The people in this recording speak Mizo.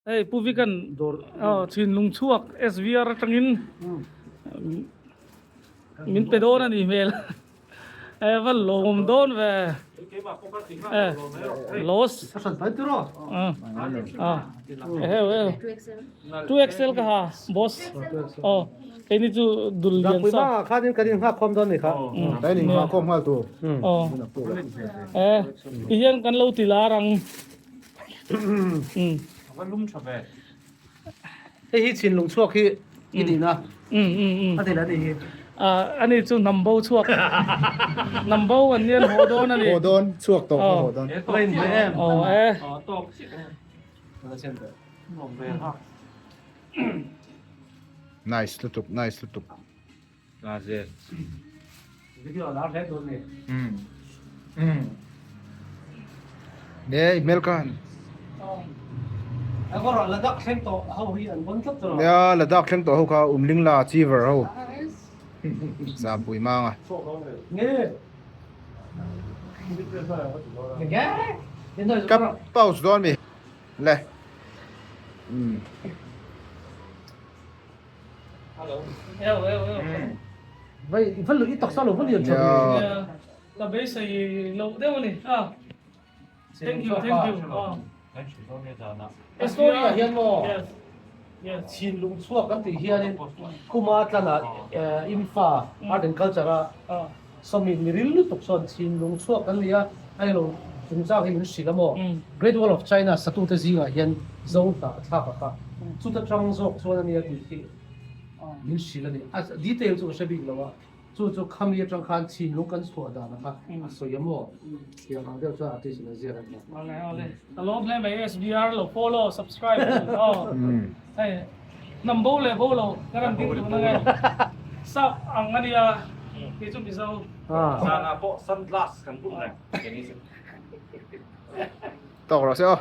Hei Pu Vikan aw thinlung chhuak SVR atangin min pe dawn a nih hmel e va lawm dawn ve e los eheu eheu 2XL ka ha boss aw keini chu dul lian sa khanin kan in nghak khawm dawn ni kha kan in nghak khawm nghal tur aw e tihian kan lo ti lar ang Hei hi chhinlung chhuak hi i nih na a ni la ni hi. Ani chu hnam bo chhuak hnam bo an nia an haw dawn a ni. Haw dawn chhuak tawh ka haw dawn. Ka in hmeh em. Aw e. Nice lutuk nice lutuk. Video a lar hle dawn ni. Ne i hmel khan. Agora Ladakh thleng tawh ho hi an bon tlat tawh. Nia Ladakh thleng tawh ho kha Umling la achiever ho. Zampui mang a. Nge. Ka pause dawn mi. Le. Vai va lui taksa lo va lian tha ve. Ka beisei loh deuh a ni. Thank you, thank you. Story ah hian maw Chhinlung chhuak kan tih hianin Kuma tlanah Imfa Art and Culture a sawmi miril lutuk sawn Chhinlung chhuak kan ni a, a ni lo chungchang hi min hrilh a maw Great Wall of China satute zingah hian Zo hnah a thlak a kha chuta tang zawk chuan a nia tih khi min hrilh a ni. A detail chu ka hre bik lo a, chu chu khami atang khan Chhinlung kan chhuah dan a kha a sawi a maw tiang ang deuh chuan artist in a ziak a nia. Awle awle ka lawm hle mai SBR lo follow subscribe aw hei hnam bo leh bo lo ka rawn ding duh na nge sap ang a nia kei chu Mizo. Zanah pawh sunglass kan bun reng. Tawk rawh se aw.